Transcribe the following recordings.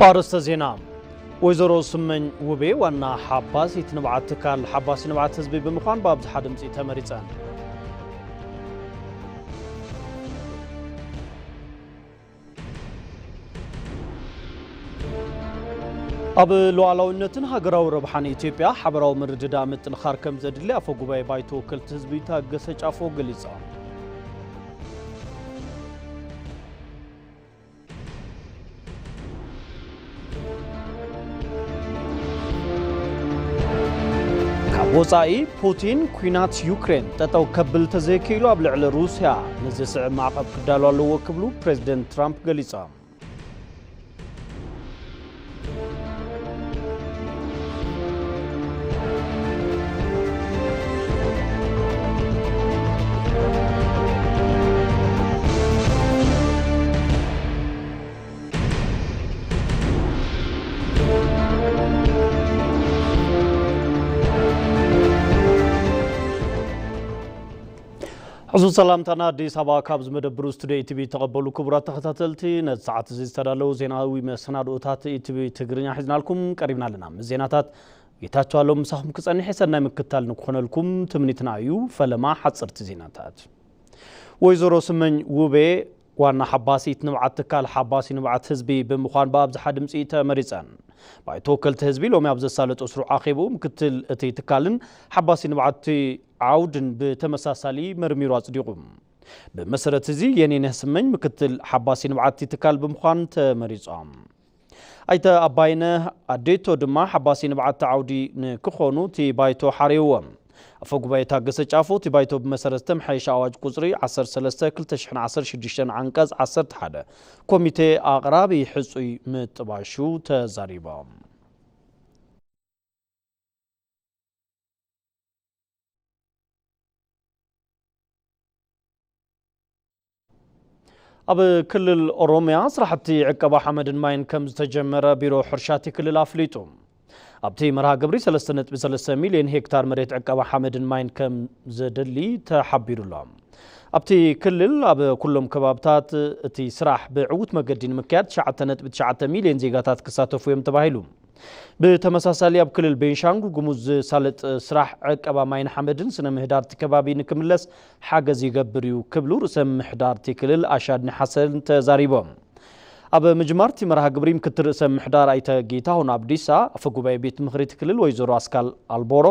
ኣርእስተ ዜና። ወይዘሮ ስመኝ ውቤ ዋና ሓባሲት ንብዓት ትካል ሓባሲ ንብዓት ህዝቢ ብምዃን ብኣብዝሓ ድምፂ ተመሪፀን። ኣብ ሉዓላዊነትን ሃገራዊ ረብሓን ኢትዮጵያ ሓበራዊ ምርድዳእ ምጥንኻር ከም ዘድሊ ኣፈ ጉባኤ ባይቶ ወከልቲ ህዝቢ ታገሰ ጫፎ ገሊጾም። ካብ ወጻኢ ፑቲን ኲናት ዩክሬን ጠጠው ከብል ተዘይክኢሉ ኣብ ልዕሊ ሩስያ ንዝስዕብ ማዕቐብ ክዳሎ ኣለዎ ክብሉ ፕሬዚደንት ትራምፕ ገሊጾም። ሕዙ ሰላምታና ኣዲስ ኣበባ ካብ ዝመደብሩ ስቱዲዮ ኢቲቪ ተቐበሉ። ክቡራት ተኸታተልቲ፣ ነቲ ሰዓት እዚ ዝተዳለዉ ዜናዊ መሰናድኦታት ኢቲቪ ትግርኛ ሒዝናልኩም ቀሪብና ኣለና። ምስ ዜናታት ጌታቸው ኣለው ምሳኹም ክጸንሕ የሰናይ ምክታል ንክኾነልኩም ትምኒትና እዩ። ፈለማ ሓጽርቲ ዜናታት። ወይዘሮ ስመኝ ውቤ ዋና ሓባሲት ንብዓት ትካል ሓባሲ ንብዓት ህዝቢ ብምዃን ብኣብዝሓ ድምፂ ተመሪፀን። ባይቶ ወከልቲ ህዝቢ ሎሚ ኣብ ዘሳለጦ ስሩዕ ኣኼብኡ ምክትል እቲ ትካልን ሓባሲ ንብዓት ዓውድን ብተመሳሳሊ መርሚሩ ኣጽዲቑ። ብመሰረት እዚ የኔነህ ስመኝ ምክትል ሓባሲ ንብዓት እቲ ትካል ብምዃን ተመሪጾም። ኣይተ ኣባይነህ ኣዴቶ ድማ ሓባሲ ንብዓት ዓውዲ ንክኾኑ እቲ ባይቶ ሓርይዎም። ኣፈ ጉባኤ ታገሰ ጫፎ እቲ ባይቶ ብመሰረት ዝተምሓየሸ ኣዋጅ ቁጽሪ ዓሰርተ ሰለስተ ክልተ ሽሕን ዓሰርተ ሽዱሽተን ዓንቀጽ ዓሰርተ ሓደ ኮሚቴ ኣቕራቢ ሕጹይ ምጥባሹ ተዛሪቦም። ኣብ ክልል ኦሮሚያ ስራሕቲ ዕቀባ ሓመድን ማይን ከም ዝተጀመረ ቢሮ ሕርሻ እቲ ክልል ኣፍሊጡ። ኣብቲ መርሃ ግብሪ ሰለስተ ነጥቢ ሰለስተ ሚልዮን ሄክታር መሬት ዕቀባ ሓመድን ማይን ከም ዘደሊ ተሓቢሩ ኣሎ። ኣብቲ ክልል ኣብ ኩሎም ከባብታት እቲ ስራሕ ብዕዉት መገዲ ንምክያድ ትሽዓተ ነጥቢ ትሽዓተ ሚልዮን ዜጋታት ክሳተፉ እዮም ተባሂሉ። ብተመሳሳሊ ኣብ ክልል ቤንሻንጉል ጉሙዝ ዝሳለጥ ስራሕ ዕቀባ ማይን ሓመድን ስነ ምህዳር እቲ ከባቢ ንክምለስ ሓገዝ ይገብር እዩ ክብሉ ርእሰ ምሕዳር እቲ ክልል ኣሻድኒ ሓሰን ተዛሪቦም። ኣብ ምጅማር እቲ መርሃ ግብሪ ምክትል ርእሰ ምሕዳር ኣይተ ጌታሁን ኣብዲሳ፣ ኣፈ ጉባኤ ቤት ምኽሪ እቲ ክልል ወይዘሮ ኣስካል ኣልቦሮ፣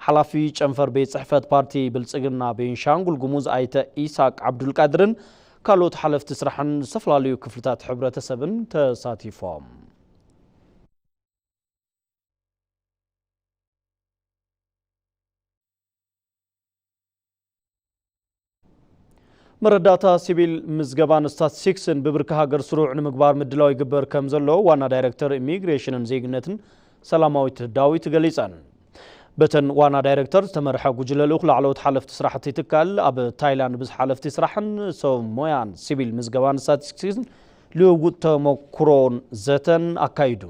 ሓላፊ ጨንፈር ቤት ጽሕፈት ፓርቲ ብልጽግና ቤንሻንጉል ጉሙዝ ኣይተ ኢሳቅ ዓብዱልቃድርን ካልኦት ሓለፍቲ ስራሕን ዝተፈላለዩ ክፍልታት ሕብረተሰብን ተሳቲፎም። መረዳእታ ሲቪል ምዝገባን ስታትስቲክስን ብብርኪ ሃገር ስሩዕ ንምግባር ምድላው ይግበር ከም ዘሎ ዋና ዳይሬክተር ኢሚግሬሽንን ዜግነትን ሰላማዊት ዳዊት ገሊጸን። በተን ዋና ዳይሬክተር ዝተመርሐ ጉጅለ ልኡኽ ላዕለዎት ሓለፍቲ ስራሕቲ ትካል ኣብ ታይላንድ ምስ ሓለፍቲ ስራሕን ሰብ ሞያን ሲቪል ምዝገባን ስታትስቲክስን ልውውጥ ተመኩሮን ዘተን ኣካይዱ።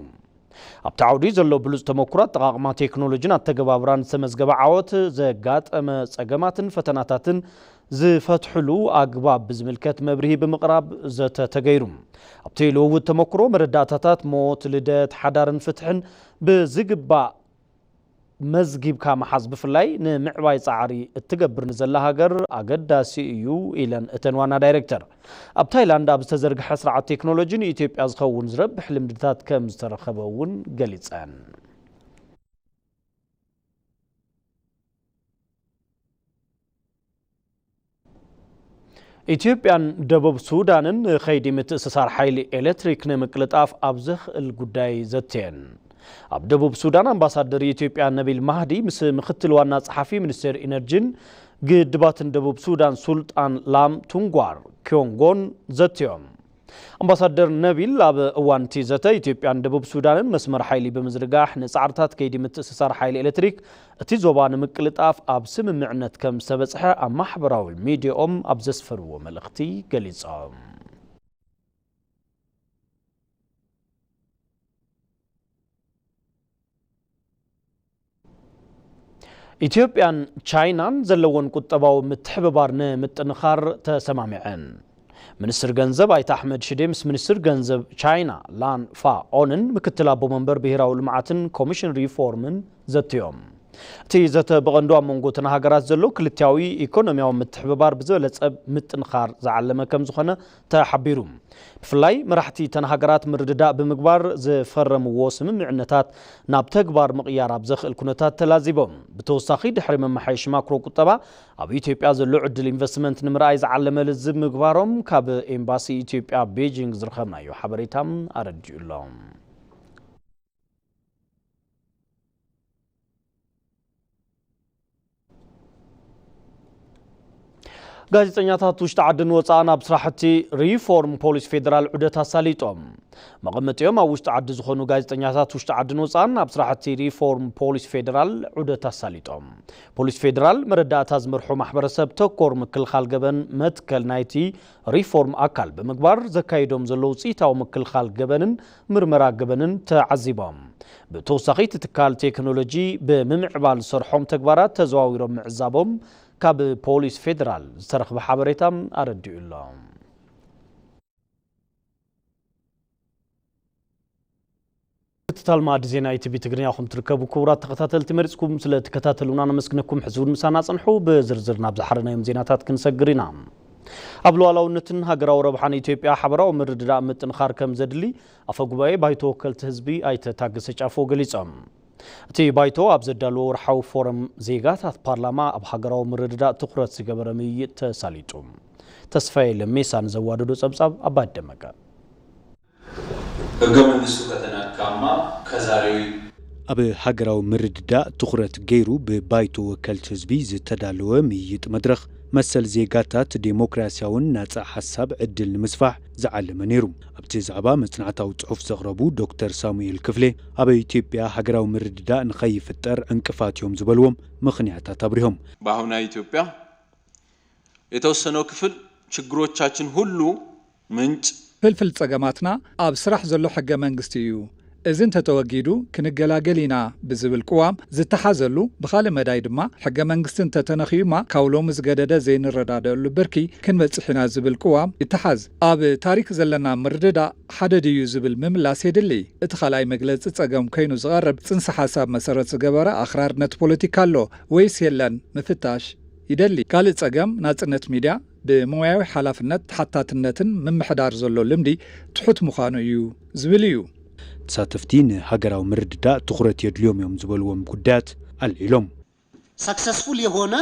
ኣብቲ ዓውዲ ዘሎ ብሉጽ ተመኩሮ ኣጠቓቕማ ቴክኖሎጂን ኣተገባብራን ዝተመዝገበ ዓወት፣ ዘጋጠመ ጸገማትን ፈተናታትን ዝፈትሕሉ ኣግባብ ብዝምልከት መብርሂ ብምቕራብ ዘተ ተገይሩ። ኣብቲ ልውውጥ ተመኩሮ መረዳእታታት ሞት፣ ልደት፣ ሓዳርን ፍትሕን ብዝግባእ መዝጊብካ ምሓዝ ብፍላይ ንምዕባይ ጻዕሪ እትገብር ንዘላ ሃገር ኣገዳሲ እዩ ኢለን እተን ዋና ዳይሬክተር። ኣብ ታይላንድ ኣብ ዝተዘርግሐ ስርዓት ቴክኖሎጂ ንኢትዮጵያ ዝኸውን ዝረብሕ ልምድታት ከም ዝተረኸበ እውን ገሊጸን። ኢትዮጵያን ደቡብ ሱዳንን ንኸይዲ ምትእስሳር ሓይሊ ኤሌክትሪክ ንምቅልጣፍ ኣብ ዘኽእል ጉዳይ ዘትየን። ኣብ ደቡብ ሱዳን ኣምባሳደር ኢትዮጵያ ነቢል ማህዲ ምስ ምክትል ዋና ጸሓፊ ሚኒስቴር ኢነርጂን ግድባትን ደቡብ ሱዳን ሱልጣን ላም ቱንጓር ኪዮንጎን ዘትዮም። ኣምባሳደር ነቢል ኣብ እዋን እቲ ዘተ ኢትዮጵያን ደቡብ ሱዳንን መስመር ሓይሊ ብምዝርጋሕ ንጻዕርታት ከይዲ ምትእስሳር ሓይሊ ኤሌክትሪክ እቲ ዞባ ንምቅልጣፍ ኣብ ስምምዕነት ከም ዝተበጽሐ ኣብ ማሕበራዊ ሚዲያኦም ኣብ ዘስፈርዎ መልእኽቲ ገሊጾም። ኢትዮጵያን ቻይናን ዘለወን ቁጠባዊ ምትሕብባር ንምጥንኻር ተሰማሚዐን። ሚኒስትር ገንዘብ ኣይተ ኣሕመድ ሽዴ ምስ ሚኒስትር ገንዘብ ቻይና ላን ፋኦንን ምክትል ኣቦ መንበር ብሄራዊ ልምዓትን ኮሚሽን ሪፎርምን ዘትዮም። እቲ ዘተ ብቐንዱ ኣብ መንጎ እተን ሃገራት ዘሎ ክልቲያዊ ኢኮኖሚያዊ ምትሕብባር ብዝበለጸ ምጥንኻር ዝዓለመ ከም ዝኾነ ተሓቢሩ። ብፍላይ መራሕቲ እተን ሃገራት ምርድዳእ ብምግባር ዝፈረምዎ ስምምዕነታት ናብ ተግባር ምቕያር ኣብ ዘኽእል ኩነታት ተላዚቦም። ብተወሳኺ ድሕሪ መመሓየሺ ማክሮ ቁጠባ ኣብ ኢትዮጵያ ዘሎ ዕድል ኢንቨስትመንት ንምርኣይ ዝዓለመ ልዝብ ምግባሮም ካብ ኤምባሲ ኢትዮጵያ ቤጂንግ ዝረኸብናዮ ሓበሬታ ኣረዲኡ ኣሎ። ጋዜጠኛታት ውሽጢ ዓድን ወፃእን ኣብ ስራሕቲ ሪፎርም ፖሊስ ፌደራል ዑደት ኣሳሊጦም። መቐመጢኦም ኣብ ውሽጢ ዓዲ ዝኾኑ ጋዜጠኛታት ውሽጢ ዓድን ወፃእን ኣብ ስራሕቲ ሪፎርም ፖሊስ ፌደራል ዑደት ኣሳሊጦም። ፖሊስ ፌደራል መረዳእታ ዝመርሖ ማሕበረሰብ ተኮር ምክልኻል ገበን መትከል ናይቲ ሪፎርም ኣካል ብምግባር ዘካይዶም ዘሎ ውፅኢታዊ ምክልኻል ገበንን ምርመራ ገበንን ተዓዚቦም። ብተወሳኺ እቲ ትካል ቴክኖሎጂ ብምምዕባል ዝሰርሖም ተግባራት ተዘዋዊሮም ምዕዛቦም ካብ ፖሊስ ፌደራል ዝተረኽበ ሓበሬታ ኣረዲኡ ኣሎ። ምክትታል ማዕዲ ዜና ኢቲቪ ትግርኛ ኢኹም ትርከቡ። ክቡራት ተኸታተልቲ፣ መሪጽኩም ስለ ትከታተሉና ነመስግነኩም። ሕዚ እውን ምሳና ጽንሑ። ብዝርዝር ናብ ዝሓረናዮም ዜናታት ክንሰግር ኢና። ኣብ ሉዓላውነትን ሃገራዊ ረብሓን ኢትዮጵያ ሓበራዊ ምርድዳእ ምጥንኻር ከም ዘድሊ ኣፈ ጉባኤ ባይቶ ወከልቲ ህዝቢ ኣይተ ታገሰ ጫፎ ገሊጾም። እቲ ባይቶ ኣብ ዘዳለዎ ወርሓዊ ፎረም ዜጋታት ፓርላማ ኣብ ሃገራዊ ምርድዳእ ትኹረት ዝገበረ ምይይጥ ተሳሊጡ። ተስፋዬ ለሜሳ ንዘዋደዶ ጸብጻብ ኣባይ ደመቀ። ህገ መንግስቱ ከተናካማ ከዛሪዊ። ኣብ ሃገራዊ ምርድዳእ ትኹረት ገይሩ ብባይቶ ወከልቲ ህዝቢ ዝተዳለወ ምይይጥ መድረኽ መሰል ዜጋታት፣ ዴሞክራሲያውን ናጻ ሓሳብ ዕድል ንምስፋሕ ዝዓለመ ነይሩ። ኣብቲ ዛዕባ መጽናዕታዊ ጽሑፍ ዘቕረቡ ዶክተር ሳሙኤል ክፍሌ፣ ኣብ ኢትዮጵያ ሃገራዊ ምርድዳእ ንኸይፍጠር ዕንቅፋት እዮም ዝበልዎም ምኽንያታት ኣብሪሆም። በአሁና ኢትዮጵያ የተወሰነው ክፍል ችግሮቻችን ሁሉ ምንጭ ፍልፍል ጸገማትና ኣብ ስራሕ ዘሎ ሕገ መንግስቲ እዩ። እዚ እንተተወጊዱ ክንገላገል ኢና ብዝብል ቅዋም ዝተሓዘሉ፣ ብኻልእ መዳይ ድማ ሕገ መንግስቲ እንተተነኺዩማ ካብ ሎሚ ዝገደደ ዘይንረዳደኣሉ ብርኪ ክንበጽሕ ኢና ዝብል ቅዋም ይተሓዝ። ኣብ ታሪክ ዘለና ምርድዳእ ሓደ ድዩ ዝብል ምምላስ የድሊ። እቲ ካልኣይ መግለጺ ጸገም ኮይኑ ዝቐርብ ጽንሰ ሓሳብ መሰረት ዝገበረ ኣኽራርነት ፖለቲካ ኣሎ ወይስ የለን ምፍታሽ ይደሊ። ካልእ ጸገም ናጽነት ሚድያ ብሞያዊ ሓላፍነት ተሓታትነትን ምምሕዳር ዘሎ ልምዲ ትሑት ምዃኑ እዩ ዝብል እዩ። ተሳተፍቲ ንሃገራዊ ምርድዳእ ትኹረት የድልዮም እዮም ዝበልዎም ጉዳያት ኣልዒሎም። ሰክሰስፉል የሆነ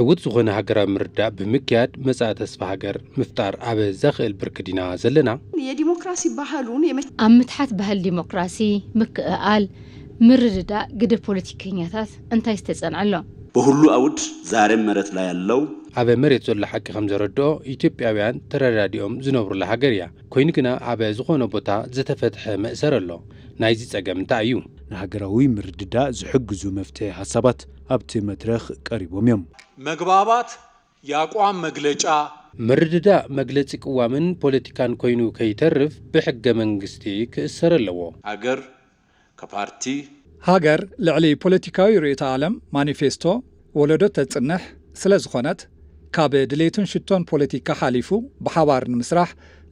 ዕውት ዝኾነ ሃገራዊ ምርዳእ ብምክያድ መጻኢ ተስፋ ሃገር ምፍጣር ኣብ ዘኽእል ብርኪ ዲና ዘለና። የዲሞክራሲ ባህሉን የመ- ኣብ ምትሓት ባህል ዲሞክራሲ፣ ምክእኣል፣ ምርድዳእ ግደ ፖለቲከኛታት እንታይ ዝተጸንዐ ኣሎ? በሁሉ አውድ ዛሬም መሬት ላይ ያለው ኣብ መሬት ዘሎ ሓቂ ከም ዘረድኦ ኢትዮጵያውያን ተረዳዲኦም ዝነብሩላ ሃገር እያ። ኮይኑ ግና ኣብ ዝኾነ ቦታ ዝተፈትሐ መእሰር ኣሎ። ናይዚ ጸገም እንታይ እዩ? ንሃገራዊ ምርድዳእ ዝሕግዙ መፍትሒ ሓሳባት ኣብቲ መድረኽ ቀሪቦም እዮም። መግባባት የአቋም መግለጫ። ምርድዳእ መግለጺ ቅዋምን ፖለቲካን ኮይኑ ከይተርፍ ብሕገ መንግስቲ ክእሰር ኣለዎ። ሃገር ከፓርቲ ሃገር ልዕሊ ፖለቲካዊ ርእዮተ ዓለም ማኒፌስቶ ወለዶ ተጽንሕ ስለ ዝኾነት ካብ ድሌትን ሽቶን ፖለቲካ ሓሊፉ ብሓባር ንምስራሕ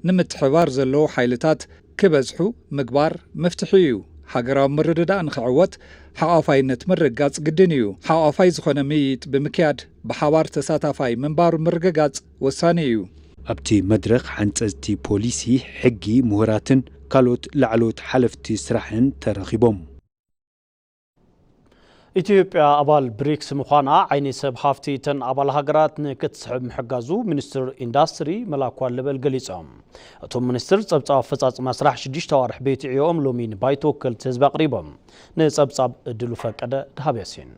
ንምትሕባር ዘለዉ ሓይልታት ክበዝሑ ምግባር መፍትሒ እዩ። ሃገራዊ ምርድዳእ ንኽዕወት ሓቋፋይነት ምርግጋጽ ግድን እዩ። ሓቋፋይ ዝኾነ ምይይጥ ብምክያድ ብሓባር ተሳታፋይ ምንባሩ ምርግጋጽ ወሳኒ እዩ። ኣብቲ መድረኽ ሓንጸዝቲ ፖሊሲ፣ ሕጊ፣ ምሁራትን ካልኦት ላዕለዎት ሓለፍቲ ስራሕን ተረኺቦም። ኢትዮጵያ ኣባል ብሪክስ ምዃና ዓይኒ ሰብ ሃፍቲ እተን ኣባል ሃገራት ንክትስሕብ ምሕጋዙ ሚኒስትር ኢንዳስትሪ መላኩ ኣለበል ገሊጾም። እቶም ሚኒስትር ጸብጻብ ኣፈጻጽማ ስራሕ ሽዱሽተ ኣዋርሕ ቤት ዕዮኦም ሎሚ ንባይቶ ወከልቲ ህዝቢ ኣቕሪቦም። ንጸብጻብ እድሉ ፈቀደ፣ ደሃብ ያሲን።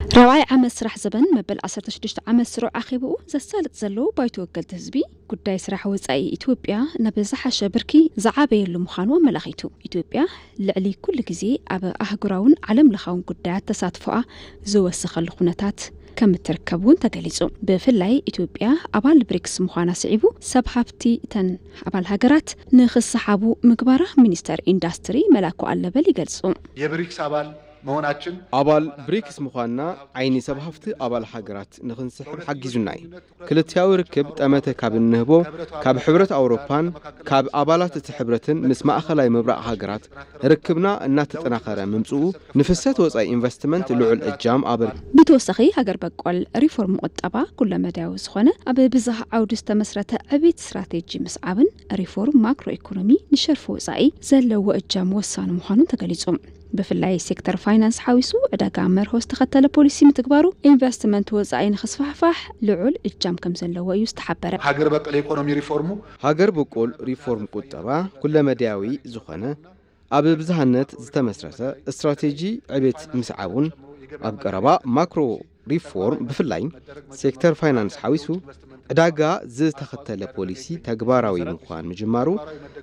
ራብዓይ ዓመት ስራሕ ዘበን መበል ዓሰርተ ሽዱሽተ ዓመት ስሩዕ ኣኼብኡ ዘሳልጥ ዘሎ ባይቶ ወከልቲ ህዝቢ፣ ጉዳይ ስራሕ ወጻኢ ኢትዮጵያ ናብ ዝሓሸ ብርኪ ዝዓበየሉ ምዃኑ ኣመላኺቱ። ኢትዮጵያ ልዕሊ ኩሉ ግዜ ኣብ ኣህጉራውን ዓለም ለኻውን ጉዳያት ተሳትፎኣ ዝወሰኸሉ ኩነታት ከም እትርከብ እውን ተገሊጹ። ብፍላይ ኢትዮጵያ ኣባል ብሪክስ ምዃና ስዒቡ ሰብ ሃፍቲ እተን ኣባል ሃገራት ንኽሰሓቡ ምግባራ ሚኒስተር ኢንዳስትሪ መላኩ ኣለበል ይገልጹ። የብሪክስ ኣባል መሆናችን አባል ብሪክስ ምዃንና ዓይኒ ሰብ ሃፍቲ አባል ሃገራት ንኽንስሕብ ሓጊዙና እዩ። ክልቲያዊ ርክብ ጠመተ ካብ እንህቦ ካብ ሕብረት አውሮፓን ካብ አባላት እቲ ሕብረትን ምስ ማእኸላይ ምብራቕ ሃገራት ርክብና እናተጠናኸረ ምምፅኡ ንፍሰት ወፃኢ ኢንቨስትመንት ልዑል እጃም ኣበርኪቱ። ብተወሳኺ ሃገር በቆል ሪፎርም ቁጠባ ኩለመዳያዊ ዝኾነ ኣብ ብዝሃ ዓውዲ ዝተመስረተ ዕቤት ስትራቴጂ ምስዓብን ሪፎርም ማክሮ ኢኮኖሚ ንሸርፊ ወፃኢ ዘለዎ እጃም ወሳኒ ምዃኑ ተገሊፁ። ብፍላይ ሴክተር ፋይናንስ ሓዊሱ ዕዳጋ መርሆ ዝተኸተለ ፖሊሲ ምትግባሩ ኢንቨስትመንት ወፃኢ ንኽስፋሕፋሕ ልዑል እጃም ከም ዘለዎ እዩ ዝተሓበረ። ሀገር በቀል ኢኮኖሚ ሪፎርሙ ሀገር በቆል ሪፎርም ቁጠባ ኩለመዳያዊ ዝኾነ ኣብ ብዝሃነት ዝተመስረተ ስትራቴጂ ዕቤት ምስዓቡን ኣብ ቀረባ ማክሮ ሪፎርም ብፍላይ ሴክተር ፋይናንስ ሓዊሱ ዕዳጋ ዝተኸተለ ፖሊሲ ተግባራዊ ምዃን ምጅማሩ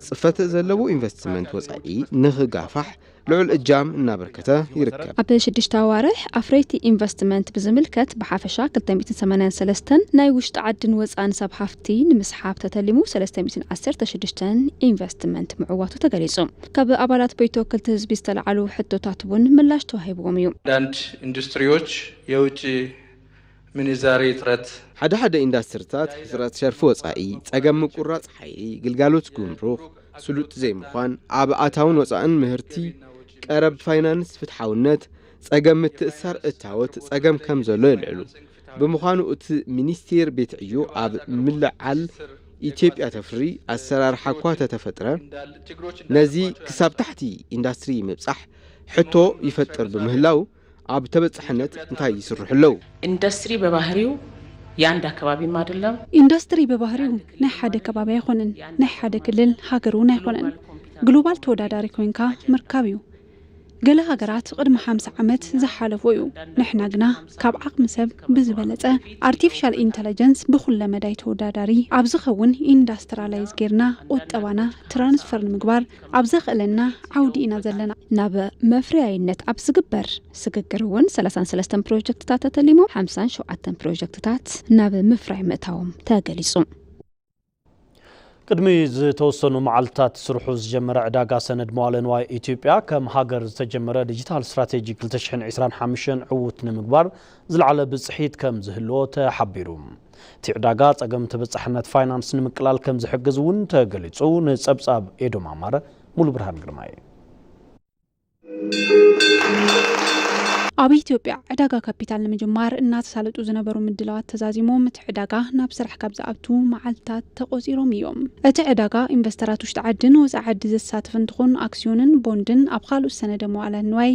ጽፈት ዘለዎ ኢንቨስትመንት ወጻኢ ንኽጋፋሕ ልዑል እጃም እናበርከተ ይርከብ። ኣብ ሽዱሽተ ኣዋርሕ ኣፍረይቲ ኢንቨስትመንት ብዝምልከት ብሓፈሻ ክልተ ሚእትን ሰማንያን ሰለስተን ናይ ውሽጢ ዓድን ወፃእን ሰብ ሃፍቲ ንምስሓብ ተተሊሙ ሰለስተ ሚእትን ዓሰርተ ሽዱሽተን ኢንቨስትመንት ምዕዋቱ ተገሊፁ። ካብ ኣባላት ቤት ወክልቲ ህዝቢ ዝተለዓሉ ሕቶታት እውን ምላሽ ተዋሂብዎም እዩ። አንዳንድ ኢንዱስትሪዎች የውጭ ምንዛሬ እጥረት ሓደ ሓደ ኢንዳስትሪታት ሕፅረት ሸርፊ ወፃኢ፣ ፀገም ምቁራፅ ሓይሊ፣ ግልጋሎት ጉምሩክ፣ ስሉጥ ዘይምዃን፣ ኣብ ኣታውን ወፃእን ምህርቲ፣ ቀረብ ፋይናንስ ፍትሓውነት፣ ፀገም ምትእሳር እታወት ፀገም ከም ዘሎ የልዕሉ። ብምዃኑ እቲ ሚኒስቴር ቤት ዕዮ ኣብ ምልዓል ኢትዮጵያ ተፍሪ ኣሰራርሓ እኳ ተተፈጥረ ነዚ ክሳብ ታሕቲ ኢንዳስትሪ ምብፃሕ ሕቶ ይፈጥር ብምህላው ኣብ ተበፃሕነት እንታይ ይስርሑ ኣለዉ? ኢንዱስትሪ በባህሪው የአንድ አካባቢም አይደለም። ኢንዱስትሪ በባህሪው ናይ ሓደ ከባቢ ኣይኮነን፣ ናይ ሓደ ክልል ሃገር እውን ኣይኮነን። ግሎባል ተወዳዳሪ ኮይንካ ምርካብ እዩ። ገለ ሃገራት ቅድሚ ሓምሳ ዓመት ዝሓለፎ እዩ። ንሕና ግና ካብ ዓቕሚ ሰብ ብዝበለጸ ኣርቲፊሻል ኢንተለጀንስ ብኹለ መዳይ ተወዳዳሪ ኣብ ዝኸውን ኢንዳስትራላይዝ ጌርና ቁጠባና ትራንስፈር ንምግባር ኣብ ዘኽእለና ዓውዲ ኢና ዘለና። ናብ መፍረያይነት ኣብ ዝግበር ስግግር እውን ሰላሳን ሰለስተን ፕሮጀክትታት ተተሊሞም ሓምሳን ሸውዓተን ፕሮጀክትታት ናብ ምፍራይ ምእታዎም ተገሊጹ። ቅድሚ ዝተወሰኑ መዓልትታት ስርሑ ዝጀመረ ዕዳጋ ሰነድ መዋለ ንዋይ ኢትዮጵያ ከም ሃገር ዝተጀመረ ዲጂታል ስትራቴጂ ክልተ ሽሕን ዕስራን ሓሙሽተን ዕዉት ንምግባር ዝለዓለ ብፅሒት ከም ዝህልዎ ተሓቢሩ። እቲ ዕዳጋ ፀገም ተበፃሕነት ፋይናንስ ንምቅላል ከም ዝሕግዝ እውን ተገሊፁ። ንፀብፃብ ኤዶም ኣማረ ሙሉ ብርሃን ግርማይ። ኣብ ኢትዮጵያ ዕዳጋ ካፒታል ንምጅማር እናተሳለጡ ዝነበሩ ምድላዋት ተዛዚሞም እቲ ዕዳጋ ናብ ስራሕ ካብ ዝኣቱ መዓልታት ተቆፂሮም እዮም። እቲ ዕዳጋ ኢንቨስተራት ውሽጢ ዓድን ወፃኢ ዓዲ ዘሳትፍ እንትኾን ኣክሲዮንን ቦንድን ኣብ ካልኦት ሰነደ መዋዕለ ንዋይ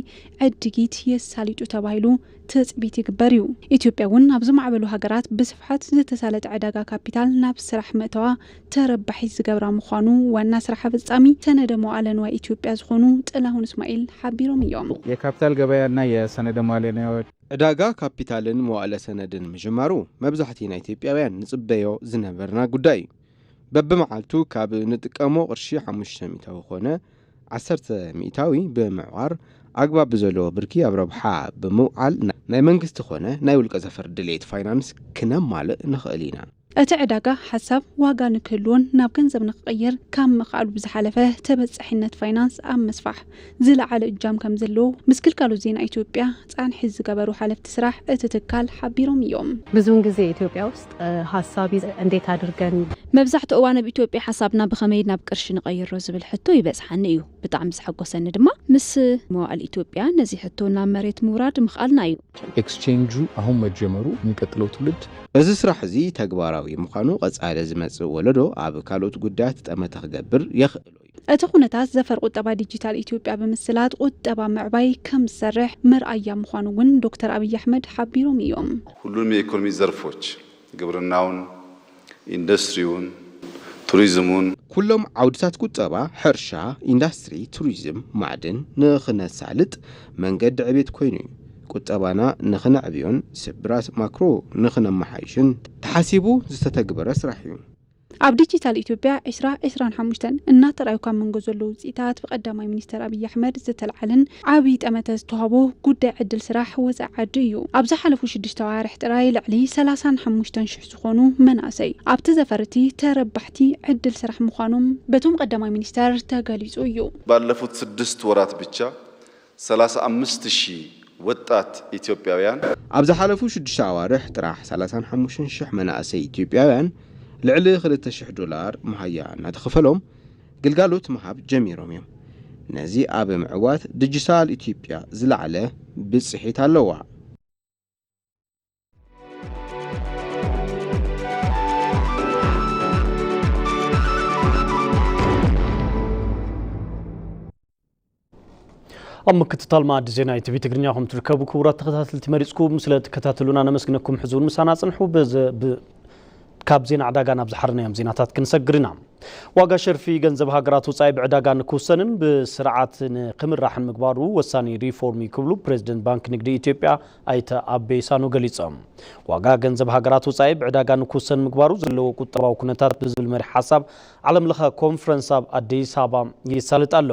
ዕድጊት የሳሊጡ ተባሂሉ ትፅቢት ይግበር እዩ። ኢትዮጵያ እውን ኣብ ዝማዕበሉ ሃገራት ብስፍሓት ዝተሳለጠ ዕዳጋ ካፒታል ናብ ስራሕ ምእተዋ ተረባሒት ዝገብራ ምዃኑ ዋና ስራሕ ፈጻሚ ሰነደ መዋዕለ ንዋይ ኢትዮጵያ ዝኾኑ ጥላሁን እስማኤል ሓቢሮም እዮም። የካፒታል ገበያና የሰነደ መዋዕለ ንዋይ ዕዳጋ ካፒታልን መዋዕለ ሰነድን ምጅማሩ መብዛሕቲ ናይ ኢትዮጵያውያን ንጽበዮ ዝነበርና ጉዳይ እዩ። በብመዓልቱ ካብ ንጥቀሞ ቅርሺ ሓሙሽተ ሚእታዊ ኮነ ዓሰርተ ሚእታዊ ብምዕቋር ኣግባብ ብዘለዎ ብርኪ ኣብ ረብሓ ብምውዓል ናይ መንግስቲ ኮነ ናይ ውልቀ ዘፈር ድሌት ፋይናንስ ክነማልእ ንኽእል ኢና። እቲ ዕዳጋ ሓሳብ ዋጋ ንክህልዎን ናብ ገንዘብ ንክቕየር ካብ ምኽኣሉ ብዝሓለፈ ተበፃሒነት ፋይናንስ ኣብ ምስፋሕ ዝለዓለ እጃም ከም ዘለዎ ምስ ግልጋሎት ዜና ኢትዮጵያ ፃንሒት ዝገበሩ ሓለፍቲ ስራሕ እቲ ትካል ሓቢሮም እዮም። ብዙውን ጊዜ ኢትዮጵያ ውስጥ እ፣ ሀሳብ ይዘ- እንዴት አድርገን መብዛሕትኡ እዋን ኣብ ኢትዮጵያ ሓሳብና ብኸመይ ናብ ቅርሺ ንቐይሮ ዝብል ሕቶ ይበጽሓኒ እዩ። ብጣዕሚ ዘሐጎሰኒ ድማ ምስ መዋእል ኢትዮጵያ ነዚ ሕቶ ናብ መሬት ምውራድ ምኽኣልና እዩ። ኤክስቼንጁ አሁን መጀመሩ የሚቀጥለው ትውልድ እዚ ስራሕ እዚ ተግባራዊ ምዃኑ ቀጻሊ ዝመጽእ ወለዶ ኣብ ካልኦት ጉዳያት ጠመተ ክገብር የኽእሎ እዩ። እቲ ኩነታት ዘፈር ቁጠባ ዲጂታል ኢትዮጵያ ብምስላጥ ቁጠባ ምዕባይ ከም ዝሰርሕ መርኣያ ምዃኑ እውን ዶክተር ኣብይ ኣሕመድ ሓቢሮም እዮም። ሁሉንም የኢኮኖሚ ዘርፎች ግብርናውን፣ ኢንዱስትሪውን፣ ቱሪዝሙን ኩሎም ዓውድታት ቁጠባ፣ ሕርሻ፣ ኢንዳስትሪ፣ ቱሪዝም፣ ማዕድን ንኽነሳልጥ መንገዲ ዕቤት ኮይኑ እዩ። ቁጠባና ንኽነዕብዮን ስብራት ማክሮ ንኽነመሓይሽን ተሓሲቡ ዝተተግበረ ስራሕ እዩ። ኣብ ዲጂታል ኢትዮጵያ ዕስራ ዕስራን ሓሙሽተን እናተራእዩ ካብ መንጎ ዘለዉ ውፅኢታት ብቀዳማይ ሚኒስትር ኣብይ ኣሕመድ ዝተልዓልን ዓብዪ ጠመተ ዝተዋህቦ ጉዳይ ዕድል ስራሕ ወፃኢ ዓዲ እዩ። ኣብ ዝሓለፉ ሽዱሽተ ኣዋርሕ ጥራይ ልዕሊ ሰላሳን ሓሙሽተን ሽሕ ዝኾኑ መናእሰይ ኣብቲ ዘፈር እቲ ተረባሕቲ ዕድል ስራሕ ምዃኖም በቶም ቀዳማይ ሚኒስተር ተገሊፁ እዩ። ባለፉት ስድስት ወራት ብቻ ሰላሳ ኣምስት ሺህ ወጣት ኢትዮጵያውያን። ኣብ ዝሓለፉ ሽዱሽተ ኣዋርሕ ጥራሕ ሰላሳን ሓሙሽተን ሽሕ መናእሰይ ኢትዮጵያውያን ልዕሊ ክልተ ሽሕ ዶላር መሃያ እናተኸፈሎም ግልጋሎት ምሃብ ጀሚሮም እዮም። ነዚ ኣብ ምዕዋት ዲጂታል ኢትዮጵያ ዝለዓለ ብፅሒት ኣለዋ። ኣብ ምክትታል መኣዲ ዜና ኢቲቪ ትግርኛ ኹም ትርከቡ ክቡራት ተኸታተልቲ መሪጽኩም ስለ ትከታተሉና ነመስግነኩም። ሕዚ እውን ምሳና ጽንሑ። ብዘ-፣ ብ-፣ ካብ ዜና ዕዳጋ ናብ ዝሓረናዮም ዜናታት ክንሰግር ኢና። ዋጋ ሸርፊ ገንዘብ ሃገራት ወጻኢ ብዕዳጋ ንክውሰንን ብስርዓት ንክምራሕን ምግባሩ ወሳኒ ሪፎርም እዩ ክብሉ ፕሬዚደንት ባንክ ንግዲ ኢትዮጵያ ኣይተ ኣቤ ሳኖ ገሊጾም። ዋጋ ገንዘብ ሃገራት ወጻኢ ብዕዳጋ ንክውሰን ምግባሩ ዘለዎ ቁጠባዊ ኩነታት ብዝብል መሪሕ ሓሳብ ዓለም ለኸ ኮንፈረንስ ኣብ ኣዲስ ኣበባ ይሳለጥ ኣሎ።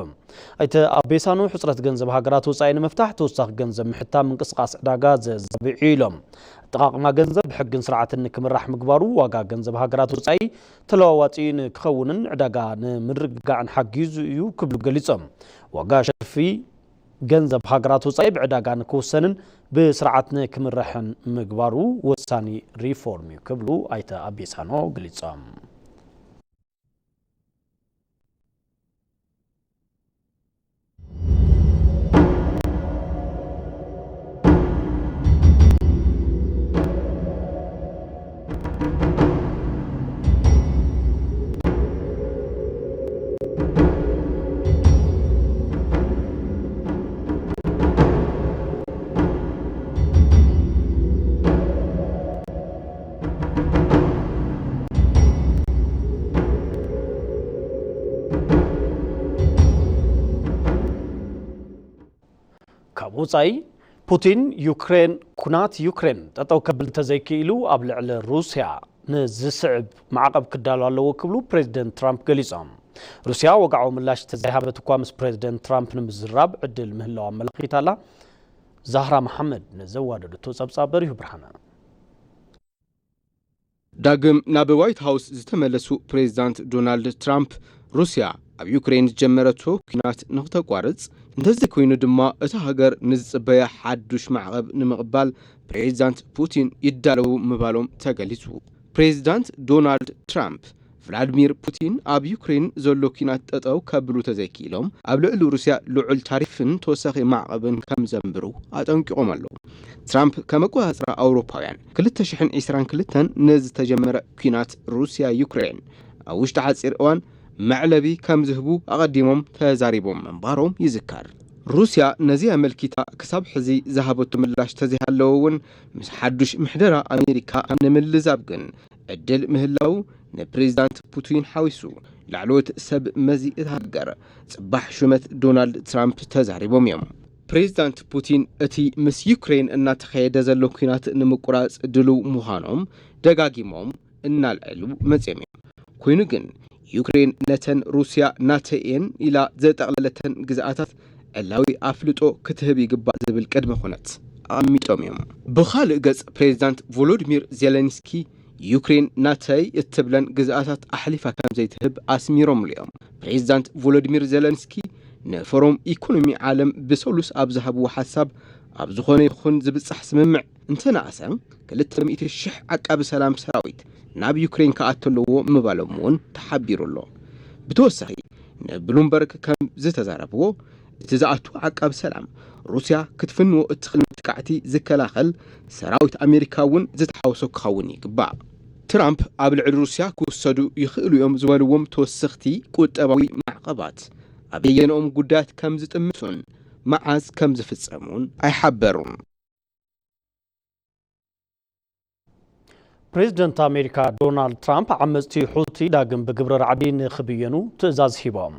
ኣይተ ኣቤሳኖ፣ ሕጽረት ገንዘብ ሃገራት ወጻኢ ንምፍታሕ ተወሳኺ ገንዘብ ምሕታም ምንቅስቓስ ዕዳጋ ዘዛብዕ እዩ ኢሎም። ኣጠቓቕማ ገንዘብ ብሕግን ስርዓትን ንክምራሕ ምግባሩ ዋጋ ገንዘብ ሃገራት ወጻኢ ተለዋዋጢ ንክኸውንን ዕዳጋ ንምርግጋዕን ሓጊዙ እዩ ክብሉ ገሊጾም። ዋጋ ሸርፊ ገንዘብ ሃገራት ወጻኢ ብዕዳጋ ንክውሰንን ብስርዓት ንክምረሕን ምግባሩ ወሳኒ ሪፎርም እዩ ክብሉ ኣይተ ኣቤሳኖ ገሊጾም። ካብ ወጻኢ፣ ፑቲን ዩክሬን፣ ኩናት ዩክሬን ጠጠው ከብል እንተዘይክኢሉ ኣብ ልዕሊ ሩስያ ንዝስዕብ ማዕቐብ ክዳሎ ኣለዎ ክብሉ ፕሬዚደንት ትራምፕ ገሊጾም። ሩስያ ወግዓዊ ምላሽ ተዘይሃበት እኳ ምስ ፕሬዚደንት ትራምፕ ንምዝራብ ዕድል ምህላው ኣመልኺታ ኣላ። ዛህራ መሓመድ ንዘዋደደቶ ጸብጻብ በሪሁ ብርሃነ። ዳግም ናብ ዋይት ሃውስ ዝተመለሱ ፕሬዚዳንት ዶናልድ ትራምፕ፣ ሩስያ ኣብ ዩክሬን ዝጀመረቶ ኲናት ንክተቋርጽ፣ እንተዘይኮይኑ ድማ እታ ሃገር ንዝጽበያ ሓዱሽ ማዕቐብ ንምቕባል ፕሬዚዳንት ፑቲን ይዳለዉ ምባሎም ተገሊጹ። ፕሬዚዳንት ዶናልድ ትራምፕ፣ ቭላድሚር ፑቲን ኣብ ዩክሬን ዘሎ ኲናት ጠጠው ከብሉ ተዘይክኢሎም፣ ኣብ ልዕሊ ሩስያ ልዑል ታሪፍን ተወሳኺ ማዕቐብን ከም ዘንብሩ ኣጠንቂቖም ኣለዉ። ትራምፕ፣ ከመቆጻጽራ ኣውሮፓውያን ክልተ ሽሕን ዕስራን ክልተን ንዝተጀመረ ኲናት ሩስያ ዩክሬን ኣብ ውሽጢ ሓጺር እዋን መዕለቢ ከም ዝህቡ ኣቐዲሞም ተዛሪቦም ምንባሮም ይዝከር። ሩስያ ነዚ ኣመልኪታ ክሳብ ሕዚ ዝሃበቶ ምላሽ ተዘይሃለወ እውን፣ ምስ ሓዱሽ ምሕደራ ኣሜሪካ ንምልዛብ ግን ዕድል ምህላው ንፕሬዚዳንት ፑቲን ሓዊሱ ላዕለዎት ሰብ መዚ እታ ሃገር ጽባሕ ሹመት ዶናልድ ትራምፕ ተዛሪቦም እዮም። ፕሬዚዳንት ፑቲን እቲ ምስ ዩክሬን እናተኻየደ ዘሎ ኲናት ንምቁራጽ ድሉው ምዃኖም ደጋጊሞም እናልዐሉ መጺኦም እዮም። ኮይኑ ግን ዩክሬን ነተን ሩስያ ናተይ እየን ኢላ ዘጠቕለለተን ግዝኣታት ዕላዊ ኣፍልጦ ክትህብ ይግባእ ዝብል ቅድመ ኩነት ኣቐሚጦም እዮም። ብኻልእ ገጽ ፕሬዚዳንት ቮሎዲሚር ዜሌንስኪ ዩክሬን ናተይ እትብለን ግዝኣታት ኣሕሊፋ ከም ዘይትህብ ኣስሚሮምሉ እዮም። ፕሬዚዳንት ቮሎዲሚር ዜሌንስኪ ንፎረም ኢኮኖሚ ዓለም ብሰሉስ ኣብ ዝሃብዎ ሓሳብ ኣብ ዝኾነ ይኹን ዝብጻሕ ስምምዕ እንተነኣሰ ክልተ ሚእቲ ሽሕ ዓቃቢ ሰላም ሰራዊት ናብ ዩክሬን ክኣቱ ኣለዎ ምባሎም እውን ተሓቢሩ ኣሎ። ብተወሳኺ ንብሉምበርግ ከም ዝተዛረብዎ እቲ ዝኣቱ ዓቃቢ ሰላም ሩስያ ክትፍንዎ እትኽእል መጥቃዕቲ ዝከላኸል ሰራዊት ኣሜሪካ እውን ዝተሓወሶ ክኸውን ይግባእ። ትራምፕ ኣብ ልዕሊ ሩስያ ክውሰዱ ይኽእሉ እዮም ዝበልዎም ተወሰኽቲ ቁጠባዊ ማዕቐባት ኣበየንኦም ጉዳያት ከም ዝጥምቱን መዓዝ ከም ዝፍጸሙን ኣይሓበሩን። ፕሬዚደንት ኣሜሪካ ዶናልድ ትራምፕ ዓመፅቲ ሑቲ ዳግም ብግብረ ራዕዲ ንኽብየኑ ትእዛዝ ሂቦም።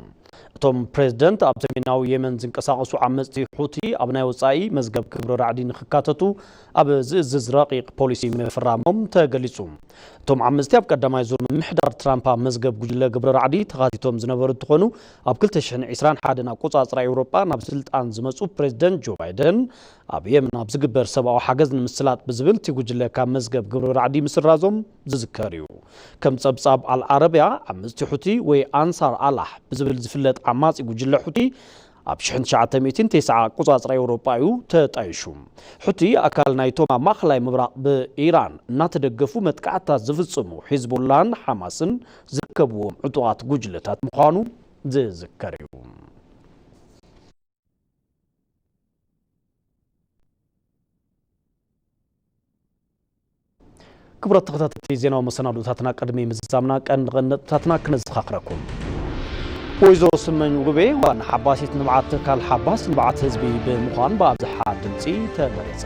እቶም ፕሬዚደንት ኣብ ሰሜናዊ የመን ዝንቀሳቐሱ ዓመፅቲ ሑቲ ኣብ ናይ ወፃኢ መዝገብ ግብረ ራዕዲ ንኽካተቱ ኣብ ዝእዝዝ ረቂቕ ፖሊሲ ምፍራሞም ተገሊጹ። እቶም ዓመፅቲ ኣብ ቀዳማይ ዙር ምምሕዳር ትራምፕ ኣብ መዝገብ ጉጅለ ግብረ ራዕዲ ተኻቲቶም ዝነበሩ እንትኾኑ፣ ኣብ ክልተ ሽሕን ዕስራን ሓደን ኣቆጻጽራ ኤውሮጳ ናብ ስልጣን ዝመጹ ፕሬዚደንት ጆ ባይደን ኣብ የመን ኣብ ዝግበር ሰብኣዊ ሓገዝ ንምስላጥ ብዝብል እቲ ጉጅለ ካብ መዝገብ ግብረ ራዕዲ ምስራዞም ዝዝከር እዩ። ከም ጸብጻብ ኣልዓረብያ፣ ዓመጽቲ ሑቲ ወይ ኣንሳር ኣላህ ብዝብል ዝፍለጥ ዓማጺ ጉጅለ ሑቲ ኣብ ሽሕን ትሽዓተ ሚእትን ተስዓ ኣቆጻጽራ ኤውሮጳ እዩ ተጣይሹ። ሑቲ ኣካል ናይቶም ኣብ ማእከላይ ምብራቕ ብኢራን እናተደገፉ መጥቃዕትታት ዝፍጽሙ ሒዝቦላን ሓማስን ዝርከብዎም ዕጡቓት ጉጅለታት ምዃኑ ዝዝከር እዩ። ክቡራት ተኸታተልቲ ዜናዊ መሰናዶታትና፣ ቅድሚ ምዝዛምና ቀንዲ ቀንዲ ነጥብታትና ክነዘኻኽረኩም። ወይዘሮ ስመኝ ውቤ ዋና ሓባሲት ንብዓት ትካል ሓባስ ንብዓት ህዝቢ ብምዃን ብኣብዝሓ ድምፂ ተመሪፃ።